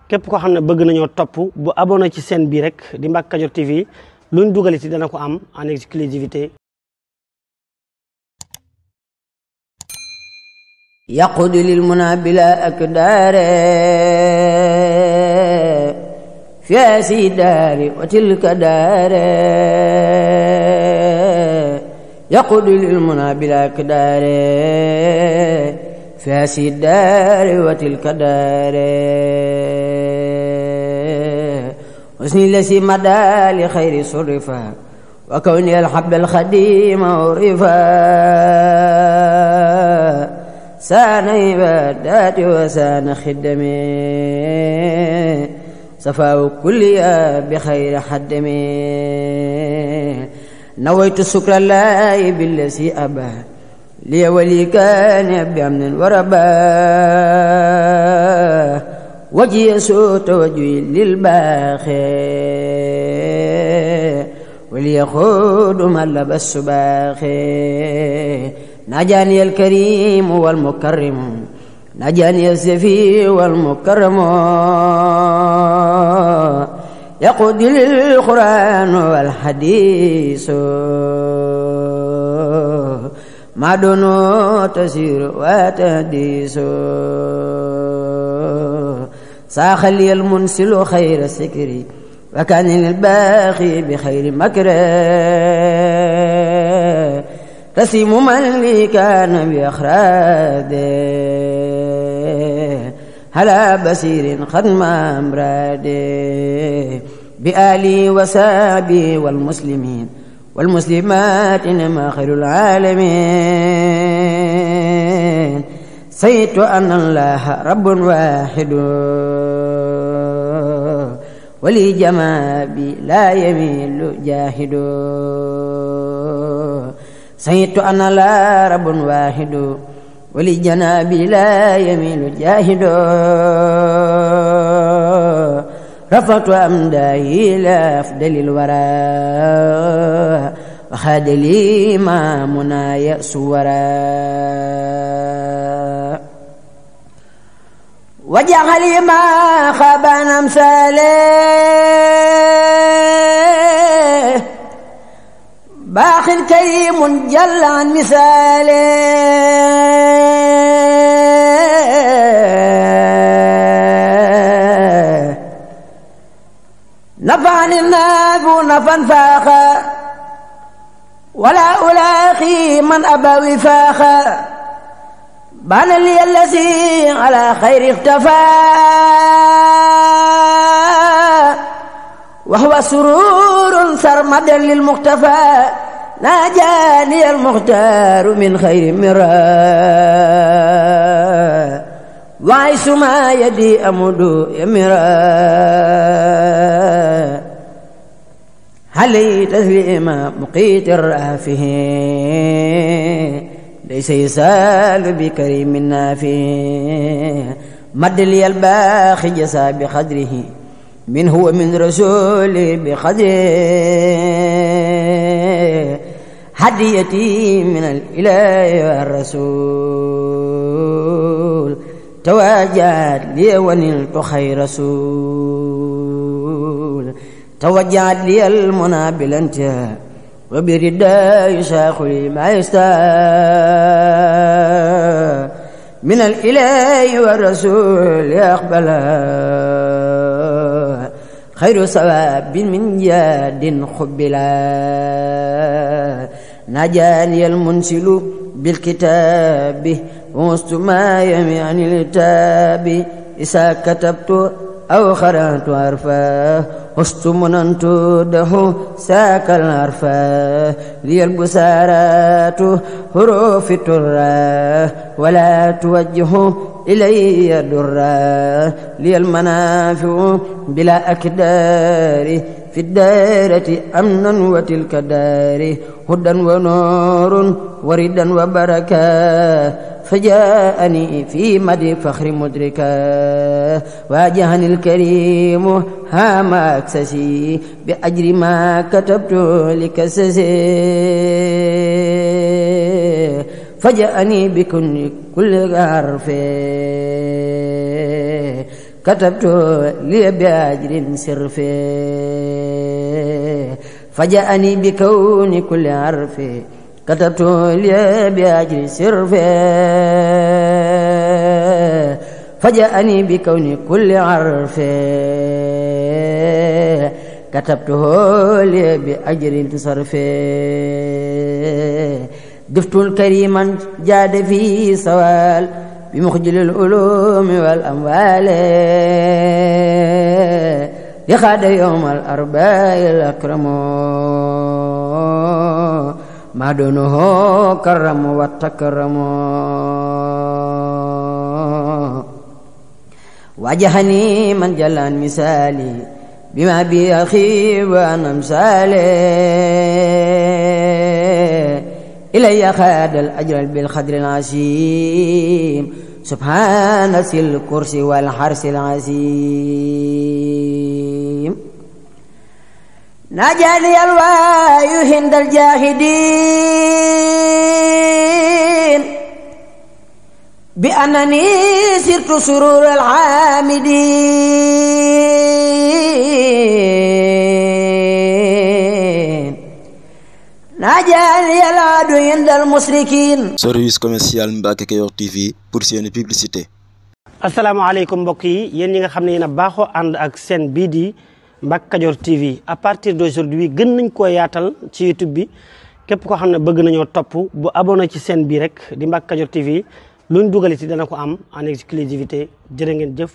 képp koo xam ne bëgg nañoo topp bu abonné ci chaîne bii rek di Mbacke Kadior TV luñ dugal ci dana ko am en exclusivité. يقود للمنى بلا أكدار في هذه الدار وتلك دار يقود للمنى بلا أكدار في هذه الدار وتلك دار حسني الذي مدى لخير صرفا وكوني الحب الخديم عرفا سان عباداتي وسان خدمي صفاء كليا بخير حدمي نويت شكر الله بالذي أبى لي ولي كان بأمن وربا وجهي سوء وجهي للباخي وليخوض من لبس باخي نجاني الكريم والمكرم نجاني السفي والمكرم يقود للقرآن والحديث ما دونه تسير وتهديس ساخ لي المنسل خير السكر وكان الباخي بخير مكر تسيم من لي كان بأخراده هلا بصير خدم أمراده بآلي وسابي والمسلمين والمسلمات إنما خير العالمين سيت أن الله رب واحد ولي جمابي لا يميل جاهد سيت أن لا رب واحد ولجنابي لا يميل جاهد رفعت أمداهي إلى أفضل الورى وخاد لي ما منى يأس ورى وجعل ما خاب أمثاله باخ كريم جل عن مثاله نفعني الناب نفا فاخا ولا ألاقي من أبى وفاخا بان لي الذي على خير اختفى وهو سرور سرمد للمختفى ناجاني المختار من خير مرا وعيس ما يدي أمد يمرا علي تسليما مقيت الرافه ليس يسال بكريم نافه مد لي الباخي جسا بقدره من هو من رسول بقدره هديتي من الإله والرسول توجهت لي ونلت خير رسول توجهت لي المنى بالانتهاء وبرداء يشاخ لي ما يستاء من الإله والرسول يقبلها خير ثواب من جاد خبلا نجاني المنسل بالكتاب ومست ما يمعني التاب إذا كتبت أو خرجت عرفا وست مننت ده ساك العرفا لي البسارات حروف الترى ولا توجه إلي درا لي المنافع بلا أكدار في الدائرة أمنا وتلك دار هدى ونور وردا وبركة فجاءني في مدي فخر مدركا واجهني الكريم هام أكسسي بأجر ما كتبت لكسسي فجاءني بكل كل حرف كتبت لي بأجر سرف فجاءني بكون كل حرف كتبت لي بأجر سرف فجاءني بكون كل حرف كتبته لي بأجر تصرف دفت الكريما جاد في سوال بمخجل العلوم والأموال يخاد يوم الأربعاء الأكرم ما دونه كرم والتكرم واجهني من جلان مثالي بما بي أخي وأنا أمثالي إلي خاد الأجر بالخدر العظيم سبحان ذي الكرسي والحرس العظيم ناجاني الواي هند الجاهدين بأنني سرت سرور العامدين ناجاني العدو عند المشركين. Service commercial Mbacke Kadior TV pour seeni publicité. asalaamaaleykum mbokk yi yéen ñi nga xam ne yéen a baaxoo ànd ak seen bii di Mbacke Kadior TV à partir d'aujourd'hui gën nañ koo yaatal ci YouTube bi képp koo xam ne bëgg nañoo topp bu abonné ci seen bii rek di Mbacke Kadior TV luñ dugaliti dana ko am en exclusivité jërë ngeen jëf.